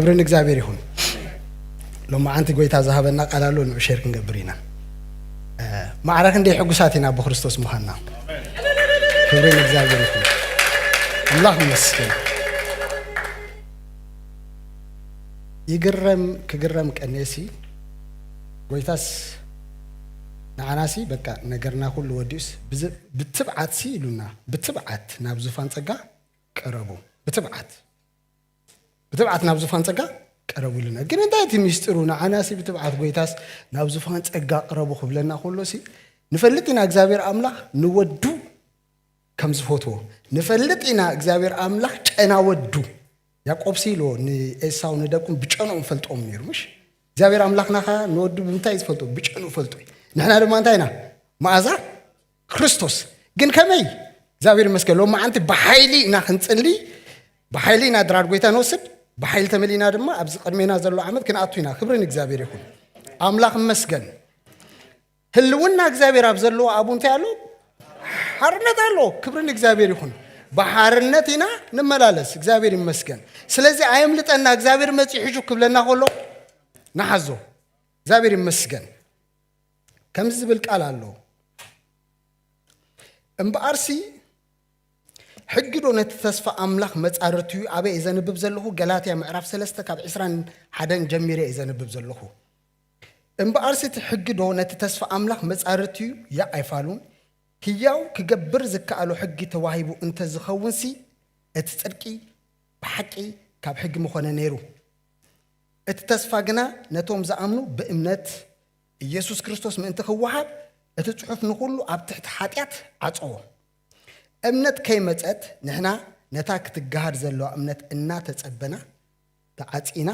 ክብሪ ንእግዚኣብሔር ይኹን። ሎማዓንቲ ጎይታ ዝሃበና ቃል ኣሎ፣ ንዑ ሼር ክንገብር ኢና። ማዕረ ክንደይ ሕጉሳት ኢና ብክርስቶስ ምዃንና። ክብሪ ንእግዚኣብሔር ይኹን። ኣምላኽ ይመስገን። ይግረም ክግረም ቀኔሲ ጎይታስ ንዓናሲ በቃ ነገርና ኩሉ ወዲኡስ ብዝ- ብትብዓትሲ ኢሉና፣ ብትብዓት ናብ ዙፋን ጸጋ ቅረቡ። ብትብዓት ብትብዓት ናብ ዙፋን ጸጋ ቅረቡ ኢሉና። ግን እንታይ እቲ ሚስጥሩ? ንዓናሲ ብትብዓት ጎይታስ ናብ ዙፋን ጸጋ ቅረቡ ክብለና ከሎሲ ንፈልጥ ኢና እግዚኣብሔር ኣምላኽ ንወዱ ከም ዝፈትዎ ንፈልጥ ኢና። እግዚኣብሔር ኣምላኽ ጨና ወዱ ያዕቆብሲ ኢልዎ ንኤሳው ንደቁም ብጨንኦም ፈልጦም ነይሩ ምሽ እግዚኣብሔር ኣምላኽና ኸ ንወዱ ብምንታይ ዝፈልጦ? ብጨኑ ፈልጦ እዩ። ንሕና ድማ እንታይ ኢና? መኣዛ ክርስቶስ። ግን ከመይ? እግዚኣብሔር ይመስገን ሎም መዓንቲ ብሓይሊ ኢና ክንጽሊ፣ ብሓይሊ ኢና ድራር ጎይታ ንወስድ፣ ብሓይሊ ተመሊእና ድማ ኣብዚ ቅድሜና ዘሎ ዓመት ክንኣቱ ኢና። ክብሪ ንእግዚኣብሔር ይኹን። ኣምላኽ ይመስገን። ህልውና እግዚኣብሔር ኣብ ዘለዎ ኣብኡ እንታይ ኣሎ? ሓርነት ኣሎ። ክብሪ ንእግዚኣብሔር ይኹን። ብሓርነት ኢና ንመላለስ። እግዚኣብሔር ይመስገን። ስለዚ ኣየምልጠና። እግዚኣብሔር መጺኡ ሕሹ ክብለና ከሎ ንሓዞ። እግዚኣብሔር ይመስገን። ከምዚ ዝብል ቃል ኣሎ። እምበኣርሲ ሕጊ ዶ ነቲ ተስፋ ኣምላኽ መጻርርትዩ? ኣበይ እየ ዘንብብ ዘለኹ? ገላትያ ምዕራፍ ሰለስተ ካብ ዕስራን ሓደን ጀሚረ እየ ዘንብብ ዘለኹ። እምበኣርሲ እቲ ሕጊ ዶ ነቲ ተስፋ ኣምላኽ መጻርርትዩ? ያ ኣይፋሉን። ህያው ክገብር ዝከኣሎ ሕጊ ተዋሂቡ እንተ ዝኸውንሲ፣ እቲ ጽድቂ ብሓቂ ካብ ሕጊ ምኾነ ነይሩ። እቲ ተስፋ ግና ነቶም ዝኣምኑ ብእምነት ኢየሱስ ክርስቶስ ምእንቲ ክወሃብ፣ እቲ ጽሑፍ ንኹሉ ኣብ ትሕቲ ሓጢኣት ዓጸዎ። እምነት ከይመጸት ንሕና ነታ ክትገሃድ ዘለዋ እምነት እናተጸበና ተዓጺና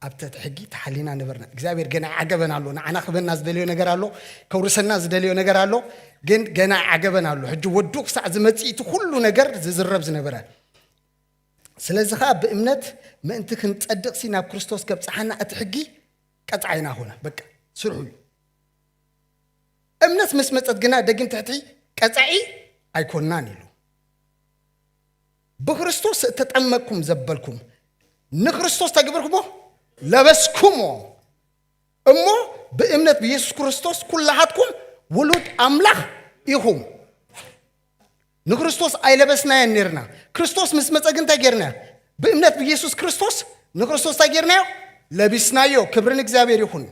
ኣብ ትሕቲ ሕጊ ተሓሊና ነበርና። እግዚኣብሔር ገና ይዓገበን ኣሎ። ንዓና ክበና ዝደልዮ ነገር ኣሎ፣ ከውርሰና ዝደልዮ ነገር ኣሎ። ግን ገና ይዓገበን ኣሎ። ሕጂ ወዱ ክሳዕ ዝመጽእ እቲ ኩሉ ነገር ዝዝረብ ዝነበረ። ስለዚ ኸዓ ብእምነት ምእንቲ ክንጸድቕሲ ናብ ክርስቶስ ከብጽሓና እቲ ሕጊ ቀጻዒና ኾነ። በቃ ስርሑ እዩ። እምነት ምስ መጸት ግና ደጊም ትሕቲ ቀጻዒ ኣይኮናን ኢሉ። ብክርስቶስ እተጠመቅኩም ዘበልኩም ንክርስቶስ ተግብርኩሞ ለበስኩሞ እሞ ብእምነት ብኢየሱስ ክርስቶስ ኩላሃትኩም ውሉድ ኣምላኽ ኢኹም። ንክርስቶስ ኣይለበስናዮን ነርና። ክርስቶስ ምስ መጸ ግን እንታይ ጌርናዮ? ብእምነት ብኢየሱስ ክርስቶስ ንክርስቶስ እንታይ ጌርናዮ? ለቢስናዮ። ክብሪ ንእግዚኣብሔር ይኹን።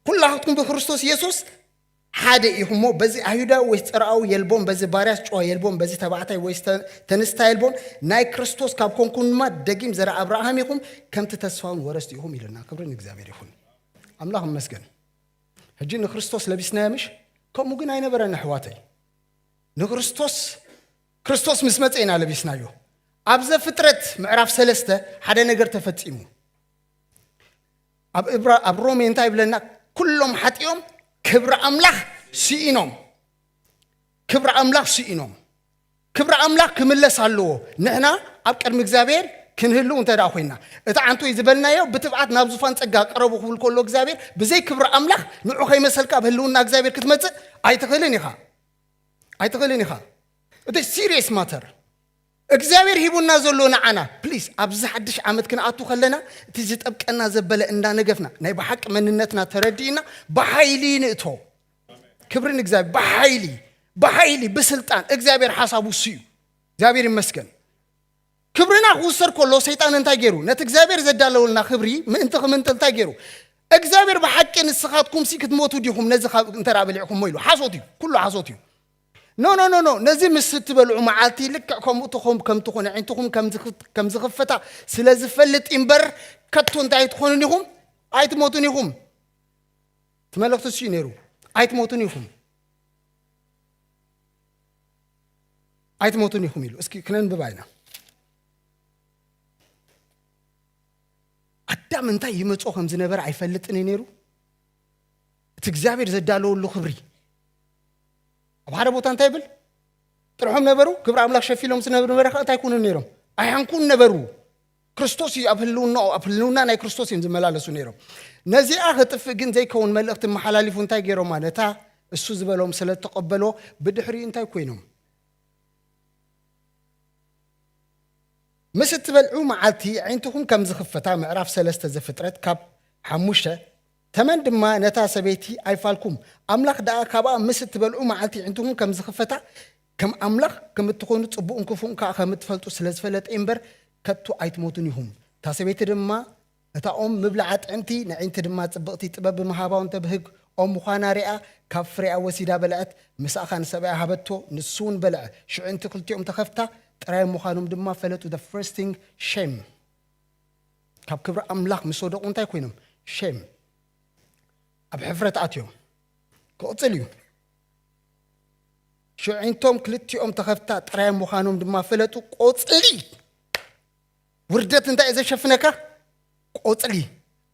ኩላትኩም ብክርስቶስ ኢየሱስ ሓደ ኢኹም እሞ፣ በዚ ኣይሁዳዊ ወይስ ጸርኣዊ የልቦን፣ በዚ ባርያስ ጨዋ የልቦን፣ በዚ ተባዕታይ ወይስ ተ- ተንስታ የልቦን፣ ናይ ክርስቶስ ካብ ኮንኩም ድማ ደጊም ዘርኢ ኣብርሃም ኢኹም፣ ከምቲ ተስፋውን ወረስቲ ኢኹም ኢሉና። ክብሪ ንእግዚኣብሔር ይኹን። ኣምላኽ ይመስገን። ሕጂ ንክርስቶስ ለቢስናዮ ምሽ? ከምኡ ግን ኣይነበረን ኣሕዋተይ። ንክርስቶስ ክርስቶስ ምስ መጸ ኢና ለቢስናዮ። ኣብ ዘፍጥረት ምዕራፍ ሰለስተ ሓደ ነገር ተፈጺሙ። ኣብ እብራ ኣብ ሮሜ እንታይ ይብለና? ኩሎም ሓጢኦም ክብሪ ኣምላኽ ስኢኖም። ክብሪ ኣምላኽ ስኢኖም። ክብሪ ኣምላኽ ክምለስ ኣለዎ። ንሕና ኣብ ቅድሚ እግዚኣብሔር ክንህልው እንተ ደኣ ኮይና፣ እቲ ዓንቶይ ዝበልናዮ ብትብዓት ናብ ዙፋን ጸጋ ቅረቡ ክብል ከሎ እግዚኣብሔር ብዘይ ክብሪ ኣምላኽ ንዑ ከይመሰልካ ኣብ ህልውና እግዚኣብሔር ክትመጽእ ኣይትኽእልን ኢኻ። ኣይትኽእልን ኢኻ። እቲ ሲሪየስ ማተር እግዚኣብሔር ሂቡና ዘሎ ንዓና ፕሊስ ኣብዚ ሓድሽ ዓመት ክንኣቱ ከለና እቲ ዝጠብቀና ዘበለ እንዳነገፍና ናይ ብሓቂ መንነትና ተረዲእና ብሓይሊ ንእቶ። ክብሪ ንእግዚኣብሔር። ብሓይሊ ብሓይሊ ብስልጣን እግዚኣብሔር ሓሳቡ እሱ እዩ። እግዚኣብሔር ይመስገን። ክብርና ክውሰድ ከሎ ሰይጣን እንታይ ገይሩ? ነቲ እግዚኣብሔር ዘዳለወልና ክብሪ ምእንቲ ክምንጥል እንታይ ገይሩ? እግዚኣብሔር ብሓቂ ንስኻትኩምሲ ክትሞቱ ዲኹም ነዚ ካብ እንተ ደኣ በሊዕኩሞ ኢሉ። ሓሶት እዩ፣ ኩሉ ሓሶት እዩ። ኖ ኖ ኖ ኖ ነዚ ምስ እትበልዑ መዓልቲ ልክዕ ከምኡ ትኾም ከም ትኾነ ዕንትኹም ከም ዝኽፍ- ከም ዝኽፈታ ስለ ዝፈልጥ እምበር ከቶ እንታይ ኣይትኾኑን ኢኹም ኣይትሞቱን ኢኹም። እቲ መልእኽቲ እሱ እዩ ነይሩ። ኣይትሞቱን ኢኹም ኣይትሞቱን ኢኹም ኢሉ። እስኪ ክነንብባ ኢና። ኣዳም እንታይ ይመጾ ከም ዝነበረ ኣይፈልጥን እዩ ነይሩ። እቲ እግዚኣብሔር ዘዳለወሉ ክብሪ ኣብ ሓደ ቦታ እንታይ ይብል? ጥርሖም ነበሩ። ክብሪ ኣምላኽ ሸፊሎም ዝነበሩ ነበረ እንታይ ይኮኑ ነይሮም? ኣይሓንኩን ነበሩ። ክርስቶስ እዩ ኣብ ህልውና ኣብ ህልውና ናይ ክርስቶስ እዮም ዝመላለሱ ነይሮም። ነዚኣ ክጥፍእ ግን ዘይከውን መልእኽቲ መሓላሊፉ እንታይ ገይሮማ? ነታ እሱ ዝበሎም ስለ ተቐበሎ ብድሕሪኡ እንታይ ኮይኖም? ምስ እትበልዑ መዓልቲ ኣዒንትኹም ከም ዝኽፈታ፣ ምዕራፍ ሰለስተ ዘፍጥረት ካብ ሓሙሽተ፣ ተመን ድማ ነታ ሰበይቲ ኣይፋልኩም። ኣምላኽ ደኣ ካብኣ ምስ እትበልዑ መዓልቲ ኣዒንትኹም ከም ዝኽፈታ፣ ከም ኣምላኽ ከም እትኾኑ ጽቡቕን ክፉእን ከኣ ከም እትፈልጡ ስለ ዝፈለጠ እምበር፣ ከቶ ኣይትሞቱን ኢኹም። እታ ሰበይቲ ድማ እታ ኦም ምብላዓ ጥዕምቲ፣ ንዒንቲ ድማ ጽብቕቲ ጥበብ ብምሃባ እውን ተብህግ ኦም ምዃና ሪኣ፣ ካብ ፍሬኣ ወሲዳ በልዐት፣ ምስኣኻ ንሰብኣያ ሃበቶ፣ ንሱ እውን በልዐ። ሽዑ እንቲ ክልቲኦም ተኸፍታ፣ ጥራይ ምዃኖም ድማ ፈለጡ። The first thing, shame። ካብ ክብሪ ኣምላኽ ምስ ወደቑ እንታይ ኮይኖም? ሼም። ኣብ ሕፍረት ኣትዮም። ክቕጽል እዩ። ሽዑ ኣዒንቶም ክልቲኦም ተኸፍታ፣ ጥራይ ምዃኖም ድማ ፈለጡ። ቆጽሊ። ውርደት እንታይ እዩ ዘሸፍነካ? ቆጽሊ።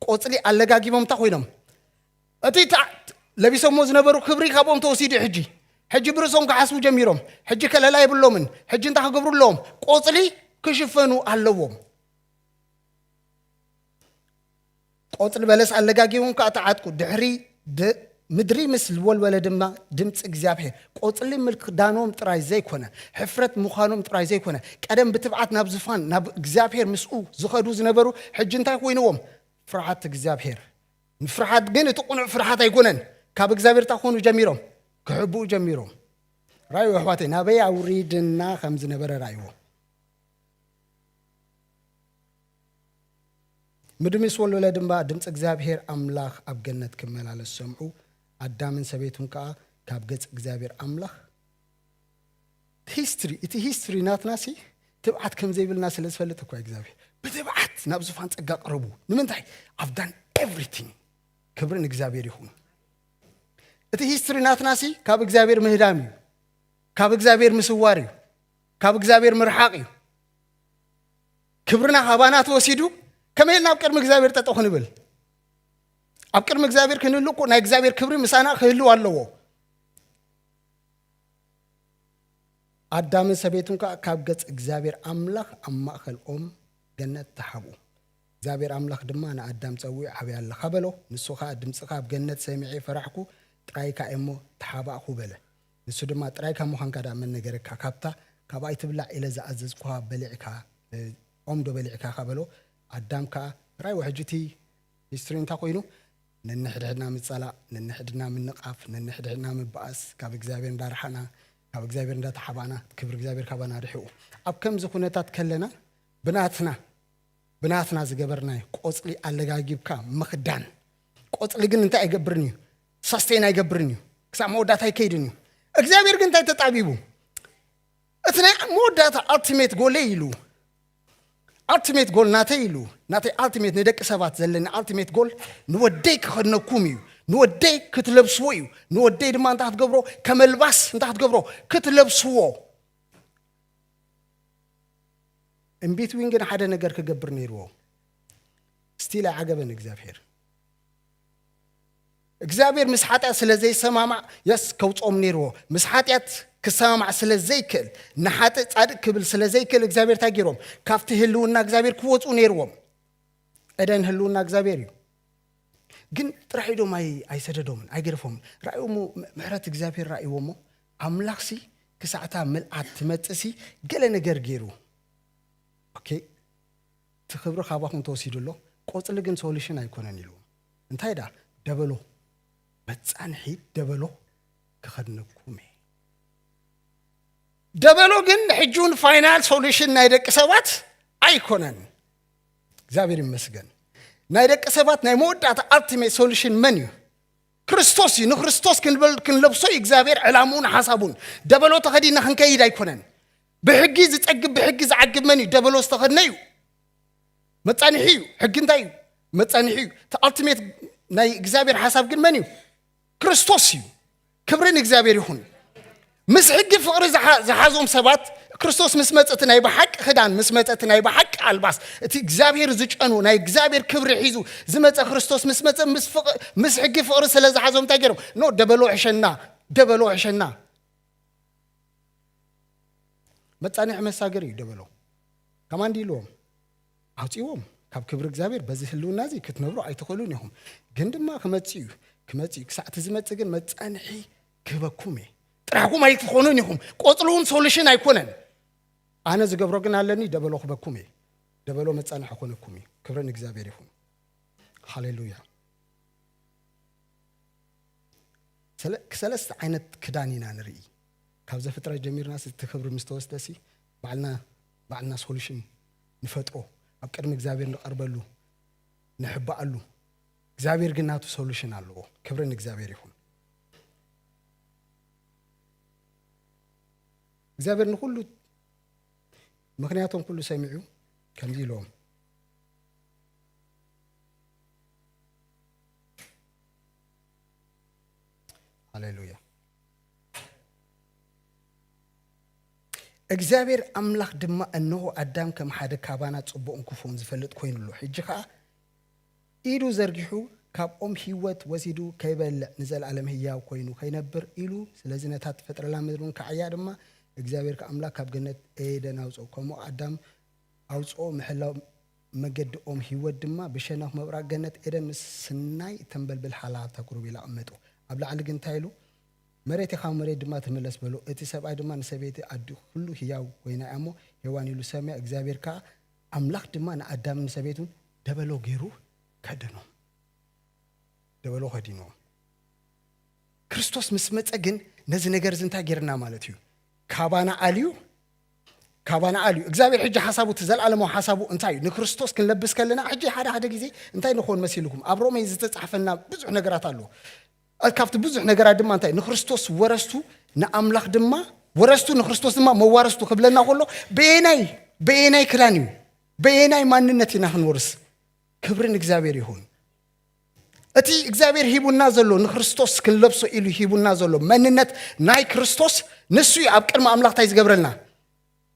ቆጽሊ ኣለጋጊቦም እንታይ ኮይኖም? እቲ ታ-፣ ለቢሶሞ ዝነበሩ ክብሪ ካብኦም ተወሲዱ። ሕጂ፣ ሕጂ ብርእሶም ክሓስቡ ጀሚሮም። ሕጂ ከለላ የብሎምን። ሕጂ እንታይ ክገብሩ ኣለዎም? ቆጽሊ ክሽፈኑ ኣለዎም። ቆጽሊ በለስ ኣለጋጊቦም ከኣ ተዓጥቁ። ድሕሪ ድ-፣ ምድሪ ምስ ወልወለ ድማ ድምፂ እግዚኣብሔር። ቆጽሊ ምልክዳኖም ጥራይ ዘይኮነ፣ ሕፍረት ምዃኖም ጥራይ ዘይኮነ፣ ቀደም ብትብዓት ናብ ዙፋን፣ ናብ እግዚኣብሔር ምስኡ ዝኸዱ ዝነበሩ፣ ሕጂ እንታይ ኮይንዎም? ፍርሃት እግዚኣብሔር። ንፍርሃት ግን እቲ ቅኑዕ ፍርሃት ኣይኮነን። ካብ እግዚኣብሔር እንታይ ክኾኑ ጀሚሮም? ክሕብኡ ጀሚሮም። ራእዩ ኣሕዋተይ፣ ናበይ ኣውሪድና ከም ዝነበረ ራእይዎ። ምድሪ ምስ ወልወለ ድማ ድምፂ እግዚኣብሔር ኣምላኽ ኣብ ገነት ክመላለስ ሰምዑ። ኣዳምን ሰበይቱን ከኣ ካብ ገጽ እግዚኣብሔር ኣምላኽ። ሂስትሪ፣ እቲ ሂስትሪ ናትና ሲ ትብዓት ከም ዘይብልና ስለ ዝፈልጥ እኳ እግዚኣብሔር ብትብዓት ናብ ዙፋን ጸጋ ቀረቡ። ንምንታይ? I've done everything። ክብሪ ንእግዚኣብሔር ይኹን። እቲ ሂስትሪ ናትና ሲ ካብ እግዚኣብሔር ምህዳም እዩ፣ ካብ እግዚኣብሔር ምስዋር እዩ፣ ካብ እግዚኣብሔር ምርሓቕ እዩ። ክብርና ካባና ተወሲዱ ከመይ ኢልና ኣብ ቅድሚ እግዚኣብሔር ጠጠው ክንብል? ኣብ ቅድሚ እግዚኣብሔር ክንህሉ እኮ ናይ እግዚኣብሔር ክብሪ ምሳና ክህልው ኣለዎ። ኣዳምን ሰበይቱን ከኣ ካብ ገጽ እግዚኣብሔር ኣምላኽ ኣብ ማእከል ኦም ገነት ተሓብኡ። እግዚኣብሔር ኣምላኽ ድማ ንኣዳም ጸዊዑ፣ "ኣበይ ኣለኻ?" በሎ። ንሱ ኸኣ፣ "ድምጽኻ ኣብ ገነት ሰሚዐ ፈራሕኩ፣ ጥራይካ እየ እሞ ተሓባእኩ" በለ። ንሱ ድማ፣ "ጥራይካ ምዃንካ ደኣ መን ነገረካ? ካብታ ካብ ኣይትብላዕ ኢለ ዝኣዘዝኩኻ በሊዕካ፣ እ፣ ኦም ዶ በሊዕካ?" ከኣ በሎ። ኣዳም ከኣ፣ ራእይዎ ሕጂ እቲ ሂስትሪ እንታይ ኮይኑ? ነንሕድሕድና ምጸላእ፣ ነንሕድና ምንቓፍ፣ ነንሕድሕድና ምበኣስ፣ ካብ እግዚኣብሔር እንዳረሓና፣ ካብ እግዚኣብሔር እንዳተሓባእና፣ ክብሪ እግዚኣብሔር ካባና ርሒቑ። ኣብ ከምዚ ኩነታት ከለና ብናትና፣ ብናትና ዝገበርናዮ ቆጽሊ ኣለጋጊብካ ምኽዳን። ቆጽሊ ግን እንታይ ኣይገብርን እዩ? ሳስቴን ኣይገብርን እዩ። ክሳብ መወዳእታ ኣይከይድን እዩ። እግዚኣብሔር ግን እንታይ ተጣቢቡ? እቲ ናይ መወዳእታ ኣልቲሜት ጎለይ ኢሉ፣ ኣልቲሜት ጎል ናተይ ኢሉ፣ ናተይ ኣልቲሜት፣ ንደቂ ሰባት ዘለኒ ኣልቲሜት ጎል ንወደይ ክኸድነኩም እዩ፣ ንወደይ ክትለብስዎ እዩ፣ ንወደይ ድማ እንታይ ክትገብሮ፣ ከመልባስ እንታይ ክትገብሮ፣ ክትለብስዎ። ኢንቢትዊን ግን ሓደ ነገር ክገብር ነይርዎ። ስቲል ኣይዓገበን እግዚኣብሔር። እግዚኣብሔር ምስ ሓጢኣት ስለ ዘይሰማማዕ፣ የስ፣ ከውፅኦም ነይርዎ። ምስ ሓጢኣት ክሰማማዕ ስለ ዘይክእል፣ ንሓጥእ ጻድቅ ክብል ስለ ዘይክእል፣ እግዚኣብሔር እንታይ ገይሮም? ካብቲ ህልውና እግዚኣብሔር ክወፁ ነይርዎም። ኤደን ህልውና እግዚኣብሔር እዩ። ግን ጥራሕ ኢዶም ኣይ-፣ ኣይሰደዶምን፣ ኣይገደፎምን። ራእይዎ እሞ፣ ም-፣ ምሕረት እግዚኣብሔር ራእይዎ እሞ፣ ኣምላኽሲ ክሳዕታ ምልኣት ትመጽእሲ ገለ ነገር ገይሩ። ኦኬ፣ እቲ ክብሪ ካባኹም ተወሲዱ ኣሎ፣ ቆጽሊ ግን ሶሉሽን ኣይኮነን ኢልዎም። እንታይ ደኣ? ደበሎ፣ መጻንሒ ደበሎ ክኸድነኩም እየ። ደበሎ ግን ሕጂ እውን ፋይናል ሶሉሽን ናይ ደቂ ሰባት ኣይኮነን። እግዚኣብሔር ይመስገን። ናይ ደቂ ሰባት ናይ መወዳእታ ኣልቲሜት ሶሉሽን መን እዩ? ክርስቶስ እዩ። ንክርስቶስ ክንበል-፣ ክንለብሶ እዩ እግዚኣብሔር ዕላምኡን ሓሳቡን። ደበሎ ተኸዲና ክንከይድ ኣይኮነን። ብሕጊ ዝጸግብ፣ ብሕጊ ዝዓግብ መን እዩ? ደበሎ ዝተኸድነ እዩ። መጻንሒ እዩ። ሕጊ እንታይ እዩ? መጻንሒ እዩ። እቲ ኣልቲሜት ናይ እግዚኣብሔር ሓሳብ ግን መን እዩ? ክርስቶስ እዩ። ክብሪ ንእግዚኣብሔር ይኹን። ምስ ሕጊ ፍቕሪ ዝሓ-፣ ዝሓዞም ሰባት፣ ክርስቶስ ምስ መጸ፣ እቲ ናይ ብሓቂ ክዳን ምስ መጸ፣ እቲ ናይ ብሓቂ ኣልባስ፣ እቲ እግዚኣብሔር ዝጨኑ፣ ናይ እግዚኣብሔር ክብሪ ሒዙ ዝመጸ ክርስቶስ ምስ መጸ፣ ምስ ፍቕ-፣ ምስ ሕጊ ፍቕሪ ስለ ዝሓዞም እንታይ ገይሮም? ኖ፣ ደበሎ ሕሸና፣ ደበሎ ሕሸና። መጻንሒ መሳገሪ እዩ ደበሎ። ከማንድ ኢልዎም፣ ኣውጺዎም። ካብ ክብሪ እግዚኣብሔር በዚ ህልውና እዚ ክትነብሩ ኣይትኽእሉን ኢኹም። ግን ድማ ክመጽእ እዩ፣ ክመጽእ እዩ። ክሳዕ እቲ ዝመጽእ ግን መጻንሒ ክህበኩም እየ። ጥራሕኩም ኣይትኾኑን ኢኹም። ቆጽሊ እውን ሶሉሽን ኣይኮነን። ኣነ ዝገብሮ ግን ኣለኒ፣ ደበሎ ክበኩም እየ። ደበሎ መጻንሒ ኮነኩም እዩ። ክብሪ ንእግዚኣብሔር ይኹን። ሃሌሉያ። ሰለ-፣ ሰለስተ ዓይነት ክዳን ኢና ንርኢ። ካብ ዘፍጥረት ጀሚርና እቲ ክብሪ ምስ ተወስደሲ ባዕልና፣ ባዕልና ሶሉሽን ንፈጥሮ፣ ኣብ ቅድሚ እግዚኣብሔር ንቐርበሉ፣ ንሕባኣሉ። እግዚኣብሔር ግን ናቱ ሶሉሽን ኣለዎ። ክብሪ ንእግዚኣብሔር ይኹን። እግዚኣብሔር ንኹሉ፣ ምኽንያቶም ኩሉ ሰሚዑ ከምዚ ኢሎም። ሃሌሉያ። እግዚኣብሔር ኣምላኽ ድማ፣ "እንሆ ኣዳም ከም ሓደ ካባና ጽቡቕን ክፉእን ዝፈልጥ ኮይኑ ኣሎ። ሕጂ ኸኣ ኢዱ ዘርጊሑ ካብ ኦም ህይወት ወሲዱ ከይበልዕ ንዘለኣለም ህያው ኮይኑ ከይነብር ኢሉ፣ ስለዚ ነታ ትፈጥረላ ምድርን ከዓያ ድማ እግዚኣብሔር ኣምላኽ ካብ ገነት ኤደን ኣውጽኦ። ከምኡ ኣዳም ኣውጽኦ፣ ምሕላው መገዲ ኦም ህይወት ድማ ብሸነኽ ምብራቕ ገነት ኤደን ምስ ስናይ እተንበልብል ሓላታ ቁሩብ ኢሉ ኣቐመጦ። ኣብ ላዕሊ ግን እንታይ ኢሉ? መሬት ኢኻ፣ መሬት ድማ ትምለስ በሎ። እቲ ሰብኣይ ድማ ንሰበይቲ ኣዲኡ፣ ኩሉ ህያው ኮይና እያ እሞ ሄዋን ኢሉ ሰምያ። እግዚኣብሔር ከኣ ኣምላኽ ድማ ንኣዳምን ንሰበይቱን ደበሎ ገይሩ ከደኖም። ደበሎ ከዲንዎም። ክርስቶስ ምስ መጸ ግን ነዚ ነገር እዚ እንታይ ጌርና ማለት እዩ? ካባና ኣልዩ፣ ካባና ኣልዩ። እግዚኣብሔር ሕጂ ሓሳቡ፣ እቲ ዘላለማዊ ሓሳቡ እንታይ እዩ? ንክርስቶስ ክንለብስ ከለና፣ ሕጂ ሓደ ሓደ ግዜ እንታይ ንኾን መሲልኩም? ኣብ ሮሜ ዝተጻሕፈና ብዙሕ ነገራት ኣሎ። ካብቲ ብዙሕ ነገራት ድማ እንታይ? ንክርስቶስ ወረስቱ፣ ንኣምላኽ ድማ ወረስቱ፣ ንክርስቶስ ድማ መዋረስቱ ክብለና ከሎ፣ በየናይ፣ በየናይ ክዳን እዩ? በየናይ ማንነት ኢና ክንወርስ? ክብሪ ንእግዚኣብሔር ይኹን። እቲ እግዚኣብሔር ሂቡና ዘሎ፣ ንክርስቶስ ክንለብሶ ኢሉ ሂቡና ዘሎ መንነት ናይ ክርስቶስ፣ ንሱ እዩ ኣብ ቅድሚ ኣምላኽ እንታይ ዝገብረልና?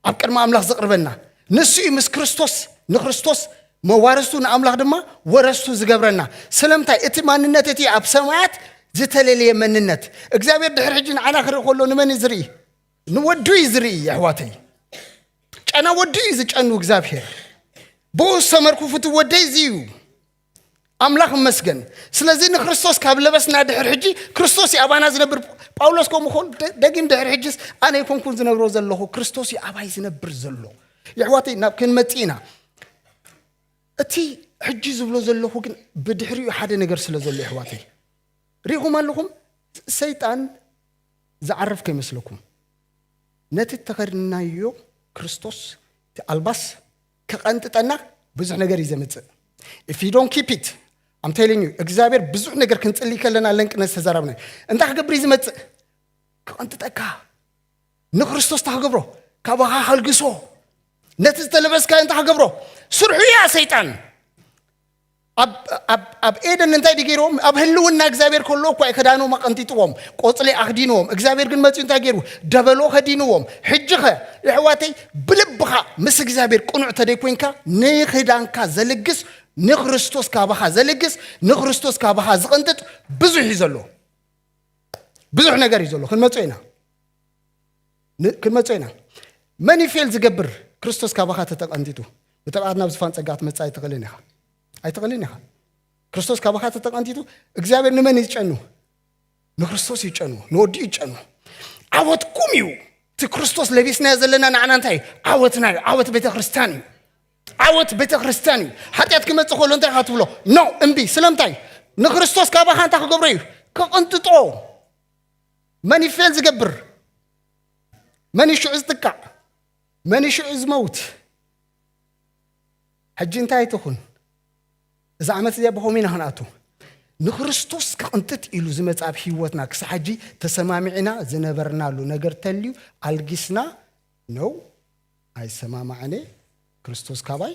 ኣብ ቅድሚ ኣምላኽ ዘቕርበና። ንሱ እዩ ምስ ክርስቶስ፣ ንክርስቶስ መዋርስቱ፣ ንኣምላኽ ድማ ወረስቱ ዝገብረና። ስለምንታይ? እቲ ማንነት እቲ ኣብ ሰማያት ዝተለለየ መንነት። እግዚኣብሔር ድሕሪ ሕጂ ንዓና ክርኢ ከሎ ንመን እዩ ዝርኢ? ንወዱ እዩ ዝርኢ፣ ኣሕዋተይ። ጨና ወዱ እዩ ዝጨኑ እግዚኣብሔር። ብኡ ዝተመርኩፉ እቲ ወደይ እዚ እዩ። ኣምላኽ ይመስገን። ስለዚ ንክርስቶስ ካብ ለበስና ድሕር ሕጂ ክርስቶስ እዩ ኣባና ዝነብር። ጳውሎስ ከምኡ ኾን ደ-፣ ደጊም ድሕር ሕጂስ ኣነ ኣይኮንኩን ዝነብሮ ዘለኹ፣ ክርስቶስ እዩ ኣባይ ዝነብር ዘሎ። የሕዋተይ ናብ ክንመጽእ ኢና። እቲ ሕጂ ዝብሎ ዘለኹ ግን ብድሕሪኡ ሓደ ነገር ስለ ዘሎ የሕዋተይ። ሪኢኹም ኣለኹም? ሰይጣን ዝዓርፍ ከይመስለኩም። ነቲ እተኸድናዮ ክርስቶስ፣ እቲ ኣልባስ፣ ክቐንጥጠና ብዙሕ ነገር እዩ ዘምጽእ። If you don't keep it, I'm telling you, እግዚኣብሔር ብዙሕ ነገር ክንጽሊ ከለና ለንቅነት ዝተዛረብና እዩ። እንታይ ክገብር እዩ ዝመጽእ? ክቐንጥጠካ። ንክርስቶስ እንታይ ክገብሮ? ካባኻ ከልግሶ። ነቲ ዝተለበስካዮ እንታይ ክገብሮ? ስርሑ እያ ሰይጣን። ኣብ፣ ኣብ፣ ኣብ ኤደን እንታይ ድዩ ገይርዎም? ኣብ ህልውና እግዚኣብሔር ከሎ እኳ እዩ ክዳኖም ኣቐንጢጥዎም። ቆጽሊ ኣኽዲንዎም። እግዚኣብሔር ግን መጺኡ እንታይ ገይሩ? ደበሎ ከዲንዎም። ሕጂ ኸ፣ የሕዋተይ፣ ብልብኻ ምስ እግዚኣብሔር ቅኑዕ ተደይኮይንካ፣ ንክዳንካ ዘልግስ፣ ንክርስቶስ ካባኻ ዘልግስ፣ ንክርስቶስ ካባኻ ዝቕንጥጥ ብዙሕ እዩ ዘሎ። ብዙሕ ነገር እዩ ዘሎ። ክንመጾ ኢና። ን-፣ ክንመጾ ኢና። መን እዩ ፌል ዝገብር? ክርስቶስ ካባኻ ተተቐንጢጡ። ብተብዓት ናብ ዝፋን ጸጋ ክትመጽእ ኣይትኽእልን ኢኻ። ኣይትኽእልን ኢኻ። ክርስቶስ ካባኻ ተተቐንጢጡ፣ እግዚኣብሔር ንመን እዩ ዝጨኑ? ንክርስቶስ እዩ ዝጨኑ። ንወዱ እዩ ዝጨኑ። ዓወትኩም እዩ። እቲ ክርስቶስ ለቢስናዮ ዘለና ንዓና እንታይ እዩ? ዓወትና እዩ። ዓወት ቤተ ክርስቲያን እዩ። ዓወት ቤተ ክርስቲያን እዩ። ሓጢኣት ክመጽእ ከሎ እንታይ ኢኻ ትብሎ? ኖ፣ እምቢ። ስለምንታይ? ንክርስቶስ ካባኻ እንታይ ክገብሮ እዩ? ክቕንጥጦ። መን እዩ ፌል ዝገብር? መን እዩ ሽዑ ዝጥቃዕ? መን እዩ ሽዑ ዝመውት? ሕጂ እንታይ ትኹን? እዛ ዓመት እዚኣ ብኸመይ ኢና ክንኣቱ? ንክርስቶስ ክቕንጥጥ ኢሉ ዝመጽእ ኣብ ህይወትና ክሳብ ሕጂ ተሰማሚዕና ዝነበርናሉ ነገር ተልዩ ኣልጊስና ነው። ኣይሰማማዕን እየ። ክርስቶስ ካባይ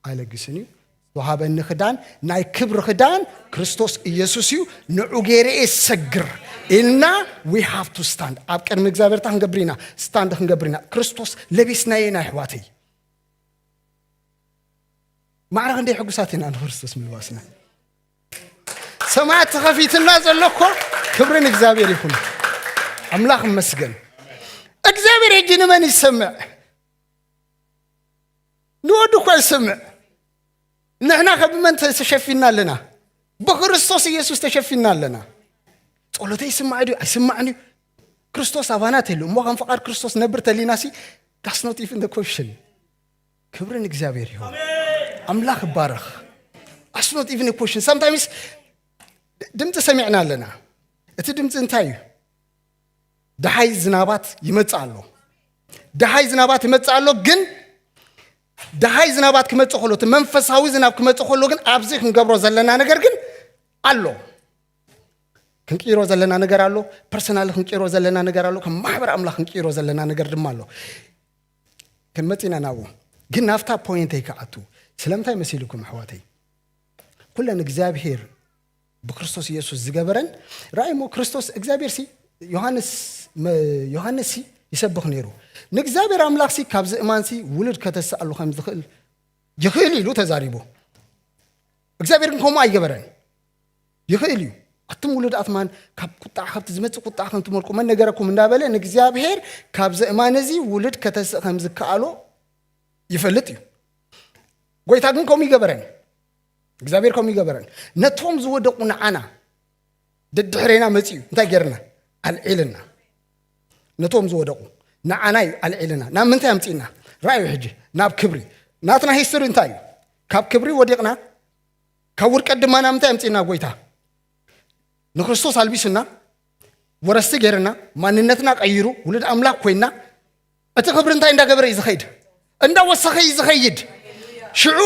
ኣይለግስን እዩ። ዝተዋሃበኒ ክዳን፣ ናይ ክብሪ ክዳን ክርስቶስ ኢየሱስ እዩ። ንዑ ገይረ እየ ዝሰግር ኢልና፣ we have to stand። ኣብ ቅድሚ እግዚኣብሔር እንታይ ክንገብር ኢና? ስታንድ ክንገብር ኢና። ክርስቶስ ለቢስናዮ ኢና፣ ኣሕዋተይ። ማዕረ ክንደይ ሕጉሳት ኢና ንክርስቶስ ምልባስና። ሰማያት ተኸፊትና ዘሎ እኮ። ክብሪ ንእግዚኣብሔር ይኹን። ኣምላኽ ይመስገን። እግዚኣብሔር ሕጂ ንመን ይሰምዕ? ንወዱ እኮ ይሰምዕ። ንሕና ከ ብመን ተሸፊና ኣለና? ብክርስቶስ ኢየሱስ ተሸፊና ኣለና። ጸሎተይ ይስማዕ ድዩ? ኣይስማዕን እዩ። ክርስቶስ ኣባና ተልዩ። እሞ ከም ፍቓድ ክርስቶስ ነብር ተሊናሲ That's not even the question. ክብርን እግዚኣብሔር ይሁን። ኣምላኽ ይባረኽ። That's not even a question. Sometimes ድምፂ ሰሚዕና ኣለና። እቲ ድምፂ እንታይ እዩ? ደሃይ ዝናባት ይመጽእ ኣሎ። ደሃይ ዝናባት ይመጽእ ኣሎ። ግን ደሃይ ዝናባት ክመጽእ ከሎ፣ እቲ መንፈሳዊ ዝናብ ክመጽእ ከሎ ግን ኣብዚ ክንገብሮ ዘለና ነገር ግን ኣሎ። ክንቅይሮ ዘለና ነገር ኣሎ። ፐርሰናል ክንቅይሮ ዘለና ነገር ኣሎ። ከም ማሕበር ኣምላኽ ክንቅይሮ ዘለና ነገር ድማ ኣሎ። ክንመጽእ ኢና ናብኡ። ግን ናብታ ፖይንተይ ክኣቱ። ስለምንታይ መሲልኩም ኣሕዋተይ? ኩለን እግዚኣብሔር ብክርስቶስ ኢየሱስ ዝገበረን ራእይ እሞ ክርስቶስ እግዚኣብሔር ሲ ዮሃንስ መ- ዮሃንስ ሲ ይሰብኽ ነይሩ። ንእግዚኣብሔር ኣምላኽ ሲ ካብዚ እማን ሲ ውሉድ ከተስኣሉ ከም ዝኽእል ይኽእል ኢሉ ተዛሪቡ። እግዚኣብሔር ግን ከምኡ ኣይገበረን። ይኽእል እዩ። ኣቱም ውሉድ ኣትማን ካብ ቁጣዕ ከብቲ ዝመጽእ ቁጣዕ ከም ትመልቁ መን ነገረኩም እንዳበለ ንእግዚኣብሔር ካብዚ እማን እዚ ውሉድ ከተስእ ከም ዝከኣሎ ይፈልጥ እዩ። ጎይታ ግን ከምኡ ይገበረን። እግዚኣብሔር ከምኡ ይገበረን። ነቶም ዝወደቁ ንዓና ደድሕሬና መጺኡ እንታይ ገርና? ኣልዒልና። ነቶም ዝወደቁ ንዓና እዩ ኣልዒልና። ናብ ምንታይ ኣምጺእና? ራእዩ ሕጂ ናብ ክብሪ። ናትና ሂስቶሪ እንታይ እዩ? ካብ ክብሪ ወዲቕና፣ ካብ ውድቀት ድማ ናብ ምንታይ ኣምጺእና ጎይታ? ንክርስቶስ ኣልቢስና፣ ወረስቲ ገርና፣ ማንነትና ቀይሩ፣ ውሉድ ኣምላኽ ኮይና፣ እቲ ክብሪ እንታይ እንዳገበረ እዩ ዝኸይድ? እንዳወሰኸ እዩ ዝኸይድ። ሽዑ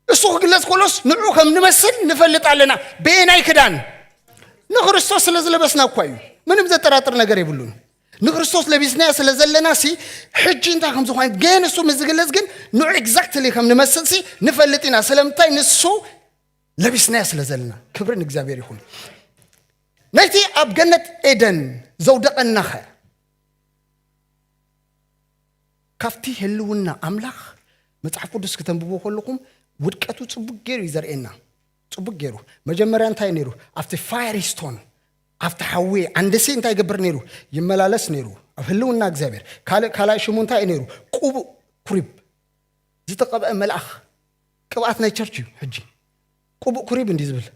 እሱ ክግለጽ ከሎስ ንዑ ከም ንመስል ንፈልጥ ኣለና። በየናይ ክዳን? ንክርስቶስ ስለ ዝለበስና እኳ እዩ። ምንም ዘጠራጥር ነገር የብሉን። ንክርስቶስ ለቢስናዮ ስለ ዘለና ሲ ሕጂ እንታይ ከም ዝኾነ ግን እሱ ምስ ዝግለጽ ግን ንዑ ኤግዛክትሊ ከም ንመስል ሲ ንፈልጥ ኢና። ስለምንታይ? ንሱ ለቢስናዮ ስለ ዘለና። ክብሪ ንእግዚኣብሔር ይኹን። ነቲ ኣብ ገነት ኤደን ዘውደቐናኸ ካብቲ ህልውና ኣምላኽ መጽሓፍ ቅዱስ ክተንብቦ ከለኹም ውድቀቱ ጽቡቅ ገይሩ እዩ ዘርእየና። ጽቡቅ ገይሩ። መጀመርያ እንታይ ነይሩ? ኣብቲ ፋየሪ ስቶን፣ ኣብቲ ሓዊ ዓንድሲ እንታይ ይገብር ነይሩ? ይመላለስ ነይሩ። ኣብ ህልውና እግዚኣብሔር። ካልእ ካልኣይ ሽሙ እንታይ እዩ ነይሩ? ቁቡእ ኩሪብ ዝተቐብአ መልኣኽ። ቅብኣት ናይ ቸርች እዩ። ሕጂ ቁቡእ ኩሪብ እንዲ ዝብል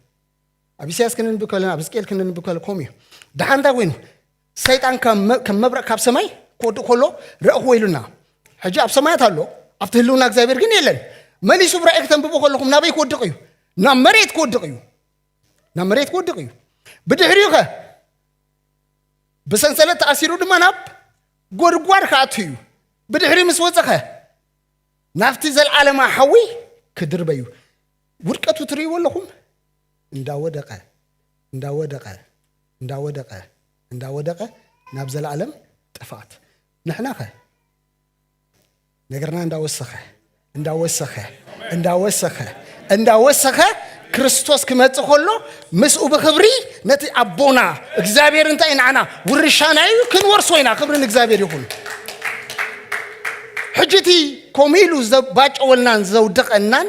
ኣብ ኢሳያስ ክንንብብ ከለና ኣብ ሕዝቅኤል ክንንብብ ከለ ከምኡ እዩ። ደሓን እንታይ ኮይኑ? ሰይጣን ከም መ- ከም መብረቕ ካብ ሰማይ ክወድቕ ከሎ ረእኽዎ ኢሉና። ሕጂ ኣብ ሰማያት ኣሎ፣ ኣብቲ ህልውና እግዚኣብሔር ግን የለን። መሊሱ ብራእይ ክተንብቡ ከለኹም ናበይ ክወድቕ እዩ? ናብ መሬት ክወድቕ እዩ። ናብ መሬት ክወድቕ እዩ። ብድሕሪኡ ኸ ብሰንሰለት ተኣሲሩ ድማ ናብ ጎድጓድ ክኣቱ እዩ። ብድሕሪ ምስ ወፀኸ ናብቲ ዘለዓለማ ሓዊ ክድርበዩ። ውድቀቱ ትርእይዎ ኣለኹም? እንዳወደቐ እንዳወደቐ እንዳወደቐ እንዳወደቐ ናብ ዘለዓለም ጥፍኣት። ንሕናኸ ነገርና እንዳወሰኸ እንዳወሰኸ እንዳወሰኸ እንዳወሰኸ ክርስቶስ ክመጽእ ከሎ ምስኡ ብኽብሪ ነቲ ኣቦና እግዚኣብሔር እንታይ ንዓና ውርሻና እዩ ክንወርሶ ኢና። ክብሪ ንእግዚኣብሔር ይኹን። ሕጂ እቲ ከምኡ ኢሉ ዘባጨወልናን ዘውደቐናን